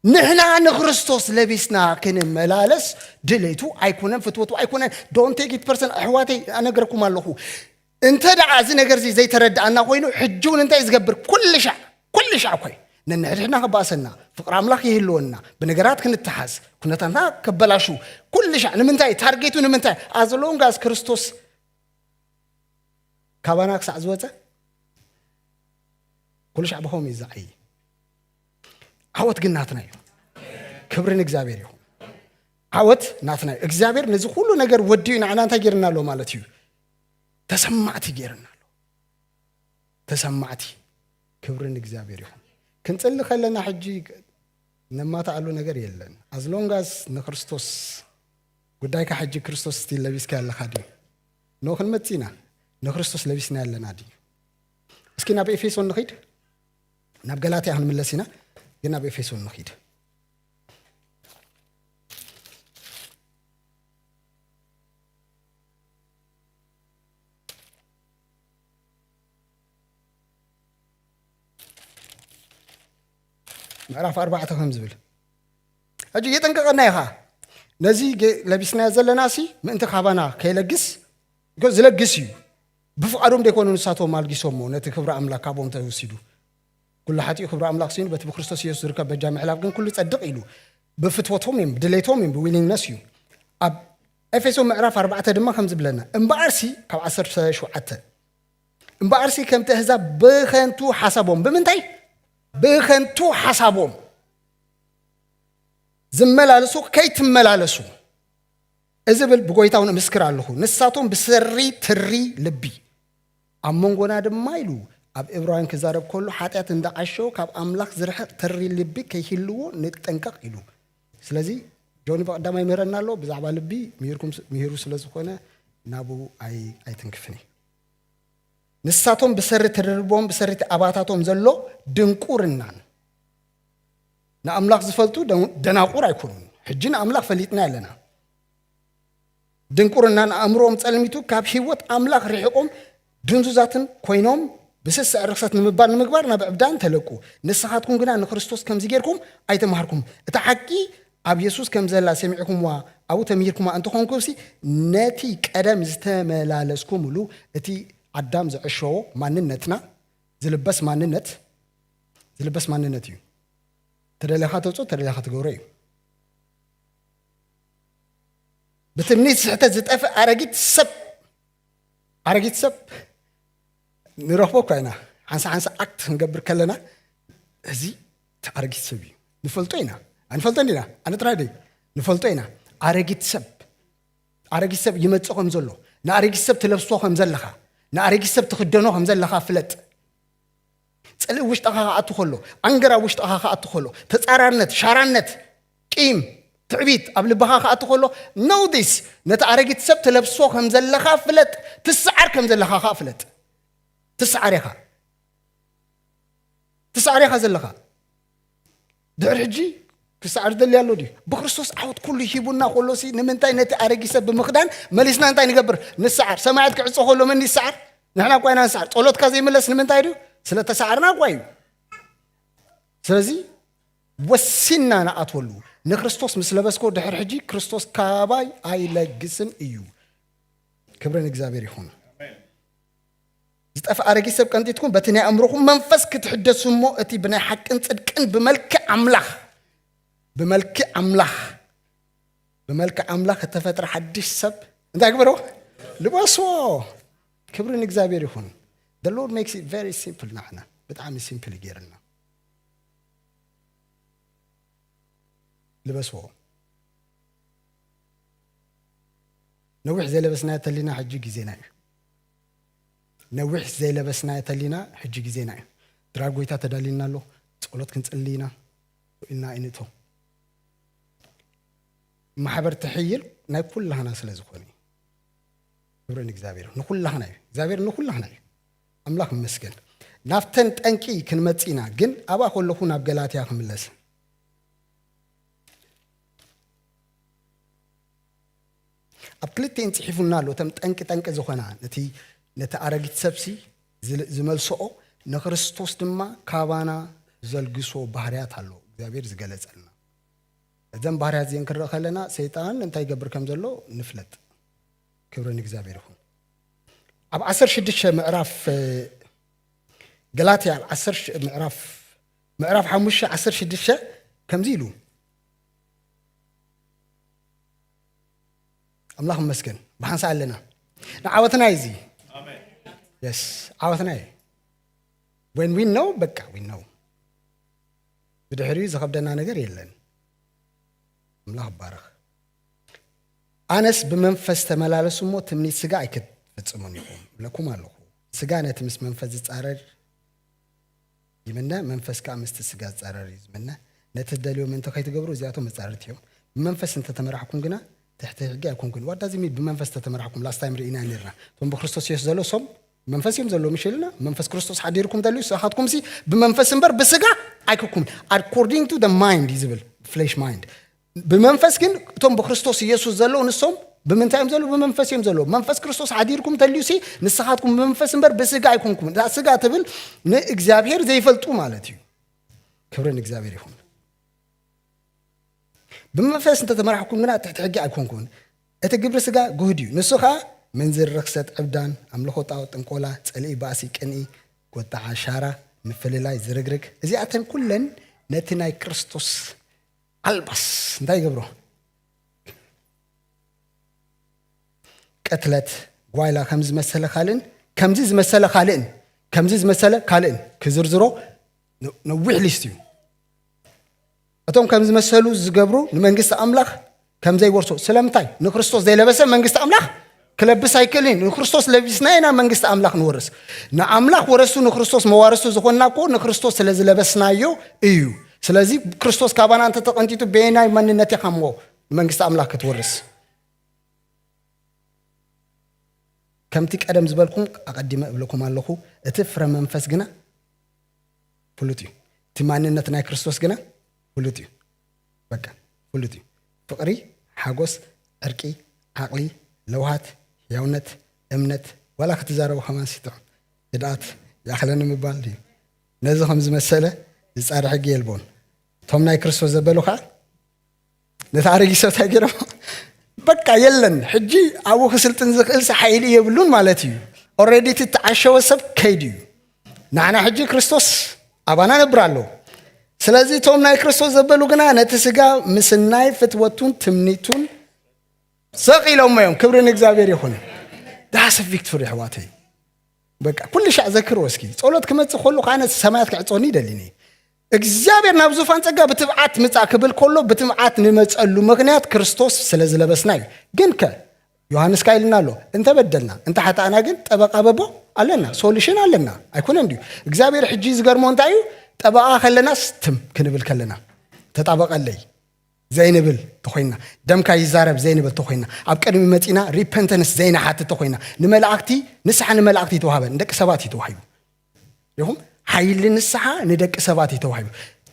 ንሕና ንክርስቶስ ለቢስና ክንመላለስ ድሌቱ ኣይኮነን፣ ፍትወቱ ኣይኮነን። Don't take it personal ኣሕዋተይ፣ ኣነግረኩም ኣለኹ። እንተ ደኣ እዚ ነገር እዚ ዘይተረድኣና ኮይኑ ሕጂ እውን እንታይ ዝገብር? ኩሉ ሻዕ ኩሉ ሻዕ እኮ እዩ ነንሕድሕድና ክባእሰና፣ ፍቕሪ ኣምላኽ ይህልወና፣ ብነገራት ክንተሓዝ፣ ኩነታትና ከበላሹ ኩሉ ሻዕ። ንምንታይ? ታርጌቱ ንምንታይ? ኣዘሎንጋስ ክርስቶስ ካባና ክሳዕ ዝወፀ ኩሉ ሻዕ ብኸምኡ እዩ ዝዓይ። ዓወት ግን ናትና እዩ። ክብሪ ንእግዚኣብሔር ይኹን። ዓወት ናትና እዩ። እግዚኣብሔር ነዚ ኩሉ ነገር ወዲኡ ንዓና እንታይ ገይርና ኣሎ ማለት እዩ? ተሰማዕቲ ገይርና ኣሎ። ተሰማዕቲ። ክብሪ ንእግዚኣብሔር ይኹን። ክንጽሊ ከለና ሕጂ ነማትኣሉ ነገር የለን። ኣዝሎንጋስ ንክርስቶስ ጉዳይካ ሕጂ ክርስቶስ ስቲል ለቢስካ ኣለካ ድዩ? ኖ ክንመጽእ ኢና። ንክርስቶስ ለቢስና ኣለና ድዩ? እስኪ ናብ ኤፌሶን ንኺድ። ናብ ገላትያ ክንምለስ ኢና፣ ግን ናብ ኤፌሶን ንኺድ። ምዕራፍ ኣርባዕተ ከም ዝብል ሕጂ የጠንቀቐና ኢኻ። ነዚ ገ- ለቢስናዮ ዘለና ሲ ምእንቲ ካባና ከይለግስ፣ ገ- ዝለግስ እዩ። ብፍቓዶም ደይኮኑ ንሳቶም ኣልጊሶሞ ነቲ ክብሪ ኣምላኽ ካብኦም ተወሲዱ። ኩሉ ሓጢኡ ክብሪ ኣምላኽ ሲኑ በቲ ብክርስቶስ ኢየሱስ ዝርከብ በጃ ምሕላፍ ግን ኩሉ ጸድቕ ኢሉ ብፍትወቶም እዮም፣ ብድሌቶም እዮም፣ ብዊሊንግነስ እዩ። ኣብ ኤፌሶ ምዕራፍ ኣርባዕተ ድማ ከም ዝብለና እምበኣርሲ ካብ ዓሰርተ ሸውዓተ እምበኣርሲ ከምቲ ኣህዛብ ብኸንቱ ሓሳቦም፣ ብምንታይ? ብኸንቱ ሓሳቦም ዝመላለሱ ከይትመላለሱ፣ እዚ ብል ብጎይታ እውን እምስክር ኣለኹ። ንሳቶም ብሰሪ ትሪ ልቢ ኣብ መንጎና ድማ ኢሉ ኣብ ዕብራውያን ክዛረብ ከሎ ሓጢኣት እንዳዓሸው ካብ ኣምላኽ ዝርሕቕ ትሪ ልቢ ከይህልዎ ንጠንቀቕ ኢሉ። ስለዚ ጆኒ ብቐዳማይ ምህረና ኣሎ፣ ብዛዕባ ልቢ ምሂርኩም ስ-፣ ምሂሩ ስለ ዝኾነ ናብኡ ኣይ-፣ ኣይትንክፍን እዩ። ንሳቶም ብሰሪ ትርርቦም ብሰሪ እቲ ኣባታቶም ዘሎ ድንቁርናን ንኣምላኽ ዝፈልጡ ደን-፣ ደናቁር ኣይኮኑን። ሕጂ ንኣምላኽ ፈሊጥና ኣለና። ድንቁርናን ኣእምሮኦም ጸልሚቱ ካብ ህይወት ኣምላኽ ርሒቖም ድንዙዛትን ኮይኖም ብስስዐ ርኽሰት ንምባል ንምግባር ናብ ዕብዳን ተለቁ። ንስኻትኩም ግና ንክርስቶስ ከምዚ ጌርኩም ኣይተማሃርኩም። እታ ሓቂ ኣብ የሱስ ከም ዘላ ሰሚዕኩምዋ ኣብኡ ተምሂርኩማ እንተኾንኩምሲ ነቲ ቀደም ዝተመላለስኩምሉ እቲ ኣዳም ዘዕሸዎ ማንነትና ዝልበስ ማንነት፣ ዝልበስ ማንነት እዩ። ተደለኻ ተውፅኦ፣ ተደለኻ ትገብሮ እዩ። ብትምኒት ስሕተት ዝጠፍእ ኣረጊት ሰብ፣ ኣረጊት ሰብ ንረኽቦ እኳ ኢና። ሓንሳ ሓንሳ ኣክት ክንገብር ከለና እዚ እቲ ኣረጊት ሰብ እዩ። ንፈልጦ ኢና። ኣንፈልጦ እንዲና? ኣነ ጥራይ ደይ ንፈልጦ ኢና። ኣረጊት ሰብ፣ ኣረጊት ሰብ ይመጽእ ከም ዘሎ፣ ንኣረጊት ሰብ ትለብሶ ከም ዘለኻ፣ ንኣረጊት ሰብ ትኽደኖ ከም ዘለኻ ፍለጥ። ጽልኢ ውሽጥኻ ክኣቱ ከሎ፣ ኣንገራ ውሽጥኻ ክኣቱ ከሎ፣ ተጻራርነት፣ ሻራነት፣ ቂም፣ ትዕቢት ኣብ ልብኻ ክኣቱ ከሎ፣ know this፣ ነቲ ኣረጊት ሰብ ትለብሶ ከም ዘለኻ ፍለጥ፣ ትስዓር ከም ዘለኻ ከኣ ፍለጥ። ትስዓር ኢኻ። ትስዓር ኢኻ ዘለኻ። ድሕሪ ሕጂ ክስዓር ዝደሊ ኣሎ ድዩ? ብክርስቶስ ዓወት ኩሉ ሂቡና ከሎሲ ንምንታይ ነቲ ኣረጊት ሰብ ብምኽዳን መሊስና እንታይ ንገብር? ንስዓር። ሰማያት ክዕጾ ከሎ መን ይስዓር? ንሕና እኳ ኢና ንስዓር። ጸሎትካ ዘይምለስ ንምንታይ ድዩ? ስለ ተሳዕርና እኳ እዩ። ስለዚ ወሲንና ንኣትወሉ። ንክርስቶስ ምስ ለበስኮ ድሕሪ ሕጂ ክርስቶስ ካባይ ኣይለግስን እዩ። ክብሪ ንእግዚኣብሔር ይኹን። ዝጠፍእ ኣረጊት ሰብ ቀንጢትኩም በቲ ናይ ኣእምሮኹም መንፈስ ክትሕደሱ እሞ እቲ ብናይ ሓቅን ጽድቅን ብመልክዕ ኣምላኽ፣ ብመልክዕ ኣምላኽ፣ ብመልክዕ ኣምላኽ እተፈጥረ ሓድሽ ሰብ እንታይ ግበሮ? ልበሶ። ክብሪ ንእግዚኣብሔር ይኹን። The Lord makes it very simple ንዓና። ብጣዕሚ ሲምፕል ይገይርና። ልበስዎ። ነዊሕ ዘይለበስናዮ ተሊና ሕጂ ግዜና እዩ። ነዊሕ ዘይለበስናዮ ተሊና ሕጂ ግዜና እዩ። ድራር ጎይታ ተዳሊና ኣሎ። ጸሎት ክንጽሊ ኢና። ኢልና ኣይንእቶ። ማሕበር ትሕይል ናይ ኩላህና ስለ ዝኾነ እዩ። ክብሪ ንእግዚኣብሔር። ንኩላህና እዩ። እግዚኣብሔር ንኩላህና እዩ። ኣምላኽ ይመስገን። ናብተን ጠንቂ ክንመጽእ ኢና፣ ግን ኣብኣ ከለኹ ናብ ገላትያ ክምለስ። ኣብ ክልቲኤን ጽሒፉና ኣሎ፣ እተን ጠንቂ ጠንቂ ዝኾና፣ ነቲ፣ ነቲ ኣረጊት ሰብሲ ዝል-፣ ዝመልስኦ፣ ንክርስቶስ ድማ ካባና ዘልግሶ ባህርያት ኣሎ፣ እግዚኣብሔር ዝገለጸልና። እዘን ባህርያት እዚአን ክንርኢ ከለና፣ ሰይጣን እንታይ ይገብር ከም ዘሎ ንፍለጥ። ክብሪ ንእግዚኣብሔር ይኹን። ኣብ ዓሰርተ ሽዱሽተ ምዕራፍ፣ እ፣ ገላትያ ዓሰርተ ሽ-፣ ምዕራፍ፣ ምዕራፍ ሓሙሽተ ዓሰርተ ሽዱሽተ ከምዚ ኢሉ፣ ኣምላኽ ይመስገን፣ ብሓንሳእ ኣለና። ንዓወትና እዩ እዚ። ኣሜን። የስ፣ ዓወትና እዩ። When we know፣ በቃ፣ we know። ብድሕሪኡ ዝኸብደና ነገር የለን። ኣምላኽ ይባረኽ። ኣነስ ብመንፈስ ተመላለሱ እሞ ትምኒት ስጋ ኣይክትፍጽሙን ኢኹም እብለኩም ኣለኹ። ስጋ ነቲ ምስ መንፈስ ዝጻረር ይምነ፣ መንፈስ ከኣ ምስቲ ስጋ ዝጻረር እዩ ዝምነ። ነቲ ትደልዮ ምእንቲ ከይትገብሩ እዚኣቶም መጻረርቲ እዮም። ብመንፈስ እንተተመራሕኩም ግና ትሕቲ ሕጊ ኣይኮንኩን። What does it mean? ብመንፈስ እንተተመራሕኩም፣ last time ርኢና ነርና። እቶም ብክርስቶስ የሱስ ዘለዉ እሶም መንፈስ እዮም ዘለዉ፣ ምሽ ኢልና? መንፈስ ክርስቶስ ሓዲርኩም ተልዩ፣ ንስኻትኩምሲ ብመንፈስ እምበር ብስጋ ኣይኮንኩምን። According to the mind እዩ ዝብል፣ flesh mind። ብመንፈስ ግን እቶም ብክርስቶስ ኢየሱስ ዘለዉ ንሶም ብምንታይ እዮም ዘለዉ? ብመንፈስ እዮም ዘለዉ። መንፈስ ክርስቶስ ሓዲርኩም ተልዩሲ ንስኻትኩም ብመንፈስ እምበር ብስጋ ኣይኮንኩምን። እታ ስጋ ትብል ንእግዚኣብሔር ዘይፈልጡ ማለት እዩ። ክብሪ ንእግዚኣብሔር ይኹን። ብመንፈስ እንተተመራሕኩም ግና ትሕቲ ሕጊ ኣይኮንኩምን። እቲ ግብሪ ስጋ ግሁድ እዩ። ንሱ ኸኣ ምንዝር፣ ርኽሰት፣ ዕብዳን፣ ኣምልኾ ጣዖት፣ ጥንቆላ፣ ጽልኢ፣ ባእሲ፣ ቅንኢ፣ ቁጥዓ፣ ሻራ፣ ምፍልላይ፣ ዝርግርግ፣ እዚኣተን ኩለን ነቲ ናይ ክርስቶስ ኣልባስ እንታይ ይገብሮ? ቅትለት፣ ጓይላ ከም ዝመሰለ ካልእን ከምዚ ዝመሰለ ካልእን ከምዚ ዝመሰለ ካልእን ክዝርዝሮ ነዊሕ ሊስት እዩ። እቶም ከም ዝመሰሉ ዝገብሩ ንመንግስቲ ኣምላኽ ከም ዘይወርሱ። ስለምንታይ? ንክርስቶስ ዘይለበሰ መንግስቲ ኣምላኽ ክለብስ ኣይክእልን። ንክርስቶስ ለቢስና ኢና መንግስቲ ኣምላኽ ንወርስ። ንኣምላኽ ወረሱ ንክርስቶስ መዋርሱ ዝኾንና እኮ ንክርስቶስ ስለ ዝለበስናዮ እዩ። ስለዚ ክርስቶስ ካባና እንተተቐንጢጡ በየናይ መንነት ኢኻ እሞ ንመንግስቲ ኣምላኽ ክትወርስ? ከምቲ ቀደም ዝበልኩም ኣቐዲመ እብለኩም ኣለኹ፣ እቲ ፍረ መንፈስ ግና ፍሉጥ እዩ። እቲ ማንነት ናይ ክርስቶስ ግና ፍሉጥ እዩ። በቃ ፍሉጥ እዩ። ፍቕሪ፣ ሓጎስ፣ ዕርቂ፣ ዓቕሊ፣ ለውሃት፣ ሕያውነት፣ እምነት፣ ዋላ ክትዛረቡ ከማን ሲጥዑ ህድኣት ይኣኽለኒ ምባል ድዩ? ነዚ ከም ዝመሰለ ዝጻረ ሕጊ የልቦን። እቶም ናይ ክርስቶስ ዘበሉ ከዓ ነቲ ኣረጊት ሰብ እንታይ ገይሮም? በቃ የለን። ሕጂ ኣብኡ ክስልጥን ዝኽእል ሓይሊ የብሉን ማለት እዩ። ኦረዲ እቲ ተዓሸወ ሰብ ከይዱ እዩ። ንዓና ሕጂ ክርስቶስ ኣባና ነብር ኣሎ። ስለዚ እቶም ናይ ክርስቶስ ዘበሉ ግና ነቲ ስጋ ምስናይ ፍትወቱን ትምኒቱን ሰቂሎሞ እዮም። ክብሪ ንእግዚኣብሔር ይኹን። ዳስ ቪክቶሪ ኣሕዋተይ፣ በቃ ኩሉ ሻዕ ዘክርዎ እስኪ። ጸሎት ክመጽእ ከሎ ከዓ ነቲ ሰማያት ክዕጾኒ ይደሊኒ። እግዚኣብሔር ናብ ዙፋን ጸጋ ብትብዓት ምጻእ ክብል ከሎ ብትብዓት ንመጸሉ ምኽንያት ክርስቶስ ስለ ዝለበስና እዩ። ግን ከ ዮሃንስ ካይልና ኣሎ፣ እንተ በደልና እንተ ሓጣእና ግን ጠበቃ በቦ ኣለና፣ ሶሉሽን ኣለና። ኣይኮነን ድዩ? እግዚኣብሔር ሕጂ ዝገርሞ እንታይ እዩ? ጠበቃ ከለናስ ትም ክንብል ከለና ተጣበቀለይ ዘይንብል ተኾይና፣ ደምካ ይዛረብ ዘይንብል ተኾይና፣ ኣብ ቅድሚ መጺና ሪፐንተንስ ዘይንሓትት ተኾይና፣ ንመላእክቲ ንስሓ ንመላእክቲ ይተዋህበን ደቂ ሰባት ይተዋሂቡ። ይኹም ሓይሊ ንስሓ ንደቂ ሰባት ይተዋሂቡ።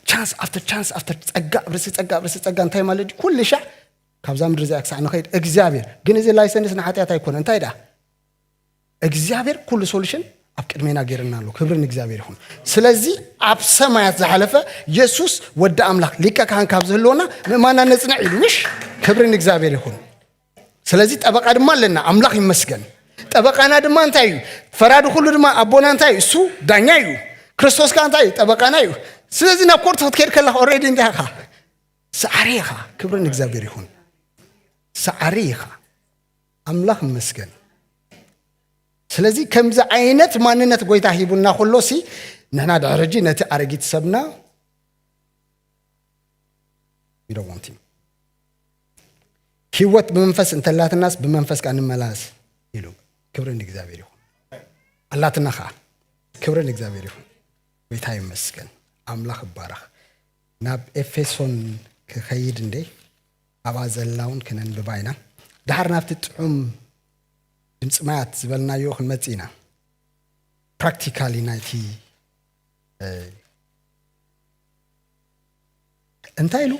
ቻንስ ኣፍተር ቻንስ ኣፍተር ጸጋ ኣብ ርእሲ ጸጋ ኣብ ርእሲ ጸጋ እንታይ ማለት ድዩ? ኩሉ ሻዕ ካብዛ ምድሪ እዚኣ ክሳዕ ንኸይድ እግዚኣብሔር ግን እዚ ላይሰንስ ንሓጢኣት ኣይኮነ። እንታይ ደኣ እግዚኣብሔር ኩሉ ሶሉሽን ኣብ ቅድሜና ገይርና ኣሎ። ክብሪ ንእግዚኣብሔር ይኹን። ስለዚ ኣብ ሰማያት ዝሓለፈ የሱስ ወዲ ኣምላኽ ሊቀ ካህን ካብ ዝህልወና ምእማና ነጽንዕ ኢሉ ምሽ። ክብሪ ንእግዚኣብሔር ይኹን። ስለዚ ጠበቃ ድማ ኣለና። ኣምላኽ ይመስገን። ጠበቃና ድማ እንታይ እዩ? ፈራዲ ኩሉ ድማ ኣቦና እንታይ እዩ? እሱ ዳኛ እዩ። ክርስቶስ ከዓ እንታይ እዩ? ጠበቃና እዩ። ስለዚ ናብ ኮርት ክትከይድ ከለኻ ኦልሬዲ እንታይ ኢኻ? ሰዓሪ ኢኻ። ክብሪ ንእግዚኣብሔር ይኹን። ሰዓሪ ኢኻ። ኣምላኽ ይመስገን። ስለዚ ከምዚ ዓይነት ማንነት ጎይታ ሂቡና ከሎ ሲ ንሕና ድሕሪ ሕጂ ነቲ ኣረጊት ሰብና we don't want him። ህይወት ብመንፈስ እንተላትናስ ብመንፈስ ከዓ ንመላለስ ኢሉ። ክብሪ ንእግዚኣብሔር ይኹን። ኣላትና ከዓ። ክብሪ ንእግዚኣብሔር ይኹን። ጎይታ ይመስገን። ኣምላኽ ይባረኽ። ናብ ኤፌሶን ክኸይድ እንዴ ኣብኣ ዘላ እውን ክነንብባ ኢና። ድሓር ናብቲ ጥዑም ድምፂ ማያት ዝበልናዮ ክንመጽእ ኢና። ፕራክቲካሊ ናይቲ እንታይ ኢሉ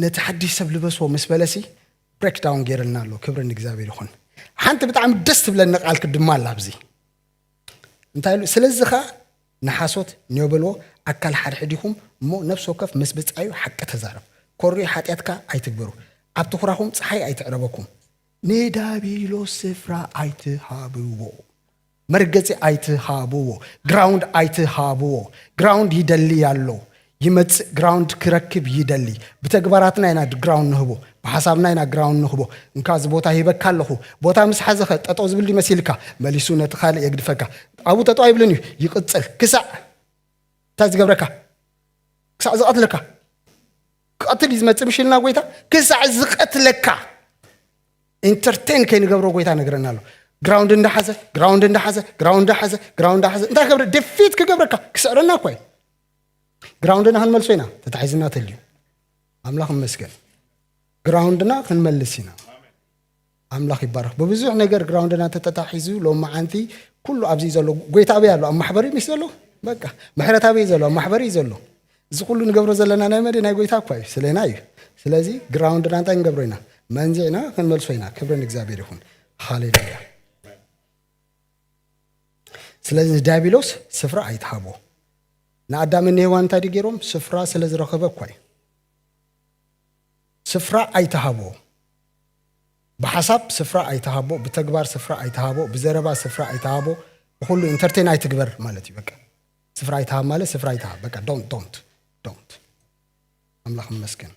ነቲ ሓድሽ ሰብ ልበስዎ ምስ በለሲ ብሬክዳውን ገይርልና ኣሎ። ክብሪ ንእግዚኣብሔር ይኹን። ሓንቲ ብጣዕሚ ደስ ትብለኒ ቃል ክድማ ኣላ ኣብዚ እንታይ ኢሉ ስለዚ ኸ ንሓሶት ንዮ በልዎ ኣካል ሓድሕድ ኢኹም እሞ ነፍሲ ወከፍ ምስ ብጻዩ ሓቂ ተዛረብ። ኮሪ ሓጢኣትካ ኣይትግበሩ። ኣብ ትኹራኹም ፀሓይ ኣይትዕረበኩም። ንዳቢሎስ ስፍራ ኣይትሃብዎ። መርገፂ ኣይትሃብዎ። ግራውንድ ኣይትሃብዎ። ግራውንድ ይደሊ ኣሎ። ይመፅእ ግራውንድ ክረክብ ይደሊ። ብተግባራትና ኢና ግራውንድ ንህቦ። ብሓሳብና ኢና ግራውንድ ንህቦ። እንካ እዚ ቦታ ሂበካ ኣለኹ። ቦታ ምስ ሓዘኸ ጠጠው ዝብል ድዩ መሲልካ? መሊሱ ነቲ ካልእ የግድፈካ። ኣብኡ ጠጠው ኣይብልን እዩ። ይቕፅል ክሳዕ እንታይ ዝገብረካ? ክሳዕ ዝቐትለካ። ክቐትል እዩ ዝመፅእ ምሽ ኢልና ጎይታ ክሳዕ ዝቐትለካ ኢንተርቴን ከይንገብሮ ጎይታ ነግረና ኣሎ። ግራውንድ እንዳሓዘ ግራውንድ እንዳሓዘ ግራውንድ እንዳሓዘ ግራውንድ እንዳሓዘ እንታይ ክገብረ ደፊት ክገብረካ ክስዕረና እኮ እዩ። ግራውንድና ክንመልሶ ኢና ተታሒዝና ተልዩ ኣምላኽ ይመስገን። ግራውንድና ክንመልስ ኢና። ኣምላኽ ይባረኽ። ብብዙሕ ነገር ግራውንድና እንተተታሒዙ ሎም መዓንቲ ኩሉ ኣብዚ ዘሎ ጎይታ ኣበይ ኣሎ? ኣብ ማሕበር እዩ ምስ ዘሎ በቃ ምሕረት ኣበይ ዘሎ? ኣብ ማሕበር እዩ ዘሎ። እዚ ኩሉ ንገብሮ ዘለና ናይ መን ናይ ጎይታ እኳ እዩ ስለና እዩ። ስለዚ ግራውንድና እንታይ ንገብሮ ኢና? መንዚዕና ክንመልሶ ኢና። ክብሪ ንእግዚኣብሔር ይኹን። ሃሌሉያ። ስለዚ ንዲያብሎስ ስፍራ ኣይትሃቦ። ንኣዳምን ንሄዋን እንታይ ድዩ ገይሮም? ስፍራ ስለ ዝረኸበ እኳ እዩ። ስፍራ ኣይትሃቦ። ብሓሳብ ስፍራ ኣይትሃቦ፣ ብተግባር ስፍራ ኣይትሃቦ፣ ብዘረባ ስፍራ ኣይትሃቦ። ብኩሉ ኢንተርቴን ኣይትግበር ማለት እዩ። በቃ ስፍራ ኣይትሃብ ማለት ስፍራ ኣይትሃብ። በቃ ዶንት ዶንት ዶንት። ኣምላኽ ይመስገን።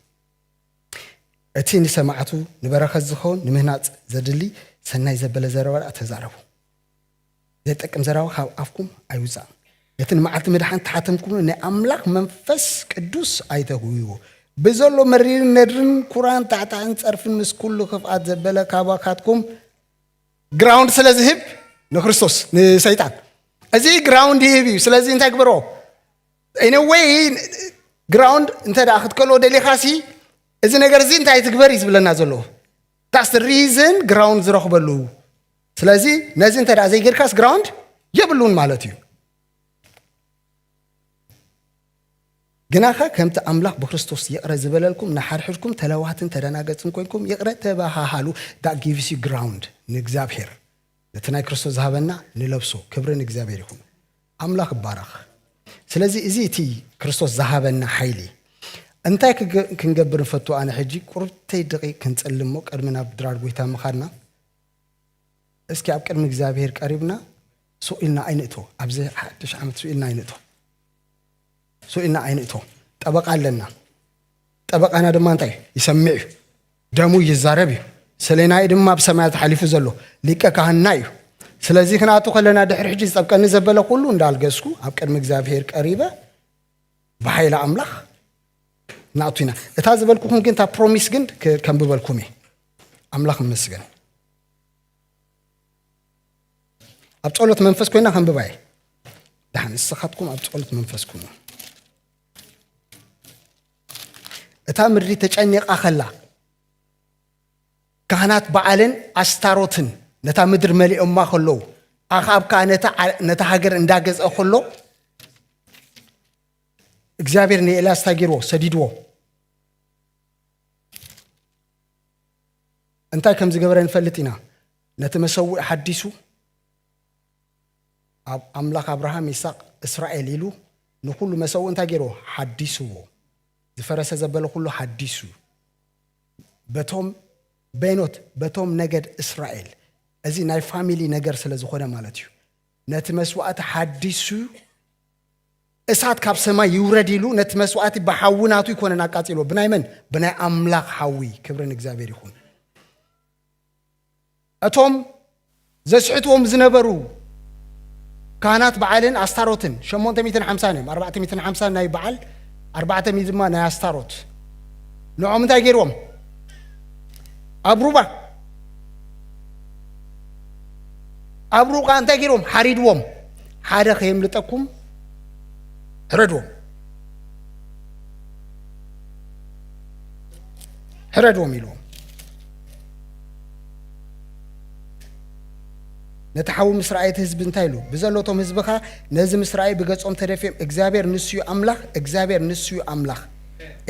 እቲ ንሰማዕቱ ንበረኸት ዝኸውን ንምህናጽ ዘድሊ ሰናይ ዘበለ ዘረባ ደኣ ተዛረቡ። ዘይጠቅም ዘረባ ካብ ኣፍኩም ኣይውፃእ። ነቲ ንመዓልቲ ምድሓን ተሓተምኩም ናይ ኣምላኽ መንፈስ ቅዱስ ኣይተህውይዎ። ብዘሎ መሪርን ነድርን ኩራን ታዕታዕን ጸርፍን ምስ ኩሉ ክፍኣት ዘበለ ካባካትኩም ግራውንድ ስለ ዝህብ ንክርስቶስ፣ ንሰይጣን፣ እዚ ግራውንድ ይህብ እዩ። ስለዚ እንታይ ግበሮ? ኤኒወይ፣ ግራውንድ እንተ ደኣ ክትከልኦ ደሊኻሲ፣ እዚ ነገር እዚ እንታይ ትግበር እዩ ዝብለና ዘሎ። ታስ ሪዝን ግራውንድ ዝረኽበሉ። ስለዚ ነዚ እንተ ደኣ ዘይገድካስ ግራውንድ የብሉን ማለት እዩ። ግናኸ ከምቲ ኣምላኽ ብክርስቶስ ይቕረ ዝበለልኩም፣ ንሓድሕድኩም ተለዋህትን ተደናገጽን ኮይንኩም ይቕረ ተባሃሃሉ። That gives you ground ንእግዚኣብሔር። ነቲ ናይ ክርስቶስ ዝሃበና ንለብሶ። ክብሪ ንእግዚኣብሔር ይኹን። ኣምላኽ ይባረኽ። ስለዚ እዚ እቲ ክርስቶስ ዝሃበና ሓይሊ። እንታይ ክገ-፣ ክንገብር ንፈቱ? ኣነ ሕጂ ቁርብተይ ደቂቕ ክንጽሊ እሞ ቅድሚ ናብ ድራር ጎይታ ምኻድና፣ እስኪ ኣብ ቅድሚ እግዚኣብሔር ቀሪብና ስቕ ኢልና ኣይንእቶ። ኣብዚ ሓድሽ ዓመት ስቕ ኢልና ኣይንእቶ። ስቕ ኢልና ኣይንእቶ። ጠበቃ ኣለና። ጠበቃና ድማ እንታይ? ይሰምዕ እዩ። ደሙ ይዛረብ እዩ። ሰሌናይ ድማ ኣብ ሰማያት ሓሊፉ ዘሎ ሊቀ ካህንና እዩ። ስለዚ ክንኣቱ ከለና ድሕሪ ሕጂ ዝጠብቀኒ ዘበለ ኩሉ እንዳልገስኩ ኣብ ቅድሚ እግዚኣብሔር ቀሪበ ብሓይሊ ኣምላኽ ንኣቱ ኢና። እታ ዝበልኩኹም ግን፣ እታ ፕሮሚስ ግን ክ-፣ ከንብበልኩም እየ። ኣምላኽ ይመስገን። ኣብ ጸሎት መንፈስ ኮይና ከንብባ እየ። ደሓን ንስኻትኩም ኣብ ጸሎት መንፈስ ኩኑ። እታ ምድሪ ተጨኒቓ ከላ፣ ካህናት በዓልን ኣስታሮትን ነታ ምድሪ መሊኦማ ከለዉ፣ ኣኽኣብ ከኣ ነታ ዓ-፣ ነታ ሃገር እንዳገዝአ ከሎ፣ እግዚኣብሔር ንኤልያስ እንታይ ገይርዎ? ሰዲድዎ። እንታይ ከም ዝገበረ ንፈልጥ ኢና። ነቲ መሰውኢ ሓዲሱ፣ ኣብ ኣምላኽ ኣብርሃም፣ ይስሐቅ፣ እስራኤል ኢሉ ንኹሉ መሰውኢ እንታይ ገይርዎ? ሓዲስዎ። ዝፈረሰ ዘበለ ኩሉ ሓዲሱ። በቶም በይኖት፣ በቶም ነገድ እስራኤል፣ እዚ ናይ ፋሚሊ ነገር ስለ ዝኾነ ማለት እዩ። ነቲ መስዋእቲ ሓዲሱ፣ እሳት ካብ ሰማይ ይውረድ ኢሉ ነቲ መስዋእቲ ብሓዊ ናቱ ይኮነን ኣቃጺሎ። ብናይ መን? ብናይ ኣምላኽ ሓዊ። ክብሪ ንእግዚኣብሔር ይኹን። እቶም ዘስሕትዎም ዝነበሩ ካህናት በዓልን ኣስታሮትን ሸሞንተ ሚእትን ሓምሳን እዮም። ኣርባዕተ ሚእትን ሓምሳን ናይ በዓል፣ ኣርባዕተ ሚእቲ ድማ ናይ ኣስታሮት። ንዖም እንታይ ገይርዎም? ኣብ ሩባ፣ ኣብ ሩባ እንታይ ገይርዎም? ሓሪድዎም። ሓደ ከየምልጠኩም ሕረድዎም። ሕረድዎም ኢልዎም። ነቲ ሓዊ ምስ ረኣየ እቲ ህዝቢ እንታይ ኢሉ? ብዘሎቶም ህዝብኻ ነዚ ምስ ረኣዩ ብገጾም ተደፊኦም፣ እግዚኣብሔር ንሱ እዩ ኣምላኽ፣ እግዚኣብሔር ንሱ እዩ ኣምላኽ።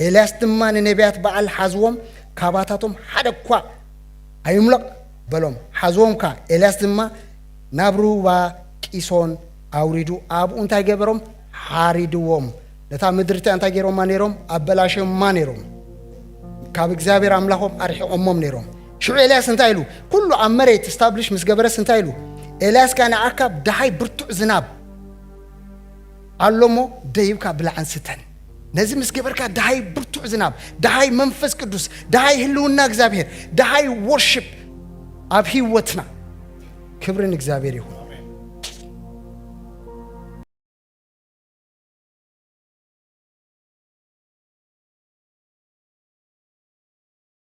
ኤልያስ ድማ ንነቢያት በዓል ሓዝዎም፣ ካባታቶም ሓደ እኳ ኣይምለቕ በሎም። ሓዝዎም ከኣ፣ ኤልያስ ድማ ናብ ሩባ ቂሶን ኣውሪዱ፣ ኣብኡ እንታይ ገበሮም? ሓሪድዎም። ነታ ምድሪ እቲኣ እንታይ ገይሮማ ነይሮም? ኣበላሽዮማ ነይሮም። ካብ እግዚኣብሔር ኣምላኾም ኣርሒቖሞም ነይሮም። ሽዑ ኤልያስ እንታይ ኢሉ? ኩሉ ኣብ መሬት ስታብሊሽ ምስ ገበረስ እንታይ ኢሉ? ኤልያስ ከኣ ንኣካብ፣ ደሃይ ብርቱዕ ዝናብ ኣሎ እሞ ደይብካ ብላዕን ስተን። ነዚ ምስ ገበርካ፣ ደሃይ ብርቱዕ ዝናብ፣ ደሃይ መንፈስ ቅዱስ፣ ደሃይ ህልውና እግዚኣብሔር፣ ደሃይ ዎርሺፕ ኣብ ህይወትና። ክብሪ ንእግዚኣብሔር ይኹን።